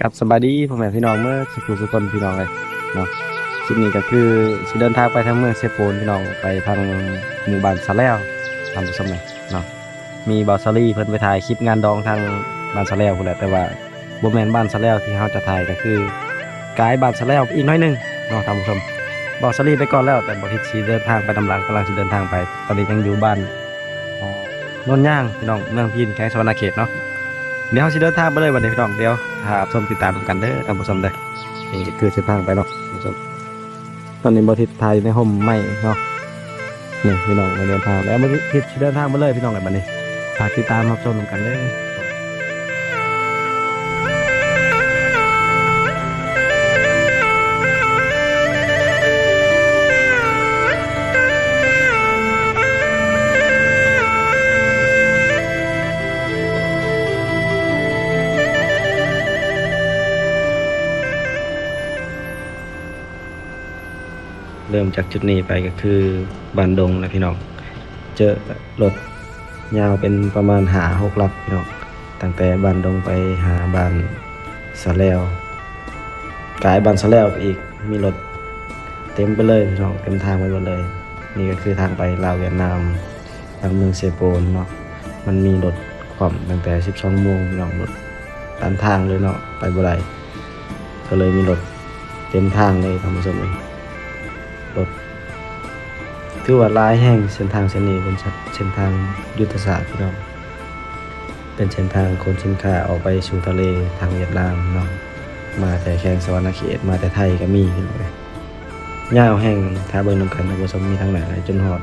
ครับ ສະບາຍດີພໍ່ແມ່ພີ່ນ້ອງເໝິດສູ່ຜູ້ສູ່ຄົນພີ່ນ້ອງເອີຍເນາະ. ຄລິບນີ້ກໍຄືຊິເດີນທາງໄປທາງເມືອງເຊໂປນພີ່ນ້ອງ ໄປທາງໝູ່ບ້ານສະແລວ ທ່ານຜູ້ຊົມເອີຍເນາະ. ມີບ່າວສາລີເພິ່ນໄປຖ່າຍຄລິບງານດອງທາງບ້ານສະແລວພຸ້ນແຫຼະ ແຕ່ວ່າບໍ່ແມ່ນບ້ານສະແລວທີ່ເຮົາຈະຖ່າຍ ກໍຄືກາຍບ້ານສະແລວອີກໜ້ອຍໜຶ່ງເນາະທ່ານຜູ້ຊົມ. ເວົ້າສາລີໄປກ່ອນແລ້ວ ແຕ່ບໍ່ທິດຊິເດີນທາງໄປນຳຫຼັງ ກຳລັງຊິເດີນທາງໄປ. ຕອນນີ້ຍັງຢູ່ບ້ານ ອ່າ ໂນນຍາງພີ່ນ້ອງ ເມືອງພີນ ແຂວງສະຫວັນນະເຂດເນາະ. ດຽວເຮົາຊິເດີນທາງໄປເລີຍບັດນີ້ພີ່ນ້ອງ ດຽວຖ້າຮັບຊົມຕິດຕາມນຳກັນເດີທ່ານຜູ້ຊົມເດີ. ນີ້ຄືເສັ້ນທາງໄປເນາະທ່ານຜູ້ຊົມ. ຕອນນີ້ບ່າວທິດຖ່າຍຢູ່ໃນຮົ່ມໄມ້ເນາະ. ນີ້ພີ່ນ້ອງ ໄດ້ເດີນທາງແລ້ວ ບ່າວທິດຊິເດີນທາງໄປເລີຍພີ່ນ້ອງເອີຍ. ບັດນີ້ຝາກຕິດຕາມຮັບຊົມນຳກັນເດີ. ເລີ່ມຈາກຈຸດນີ້ໄປກໍຄືບ້ານດົງນະພີ່ນ້ອງ. ເຈີລົດຍາວເປັນປະມານຫ້າຫົກຫຼັກພີ່ນ້ອງ ຕັ້ງແຕ່ບ້ານດົງໄປຫາບ້ານສະແລວ ກາຍບ້ານສະແລວໄປອີກ ມີລົດເຕັມໄປເລີຍພີ່ນ້ອງ ເຕັມທາງໄປໝົດເລີຍ. ນີ້ກໍຄືທາງໄປລາວຫວຽດນາມ ທາງເມືອງເຊໂປນເນາະ. ມັນມີລົດຂວ້ຳຕັ້ງແຕ່ສິບສອງໂມງພີ່ນ້ອງ ລົດຕັນທາງເລີຍເນາະ ໄປບໍ່ໄດ້ ກໍເລີຍມີລົດເຕັມທາງເລີຍທ່ານຜູ້ຊົມເອີຍ. ລົດຖືວ່າຫຼາຍແຮງ ເສັ້ນທາງເສັ້ນນີ້ເປັນເສັ້ນທາງຍຸດທະສາດພີ່ນ້ອງ ເປັນເສັ້ນທາງຂົນສິນຄ້າອອກໄປສູ່ທະເລທາງຫວຽດນາມເນາະ. ມາແຕ່ແຂວງສະຫວັນນະເຂດ ມາແຕ່ໄທກໍມີພີ່ນ້ອງເອີຍ. ຍາວແຮງ ຖ້າເບິ່ງນຳກັນທ່ານຜູ້ຊົມ ມີທາງໜ້າຈົນຮອດ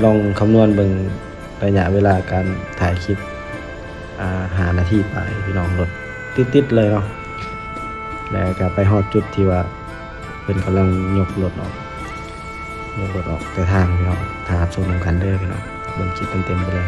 ລອງຄຳນວນເບິ່ງໄລຍະເວລາການຖ່າຍຄລິບ ອ່າ ຫ້ານາທີປາຍພີ່ນ້ອງ ລົດຕິດໆເລີຍເນາະ. ແລ້ວກໍໄປຮອດຈຸດທີ່ວ່າເພິ່ນກຳລັງຍົກລົດອອກ ຍົກລົດອອກແຕ່ທາງພີ່ນ້ອງ. ຖ້າຮັບຊົມນຳກັນເດີພີ່ນ້ອງ ເບິ່ງຄລິບເຕັມໆໄປເລີຍ.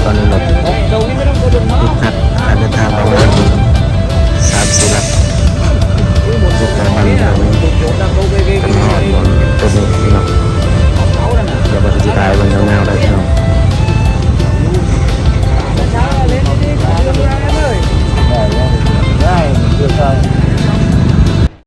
ຕອນນີ້ລົດຕິດຂັດ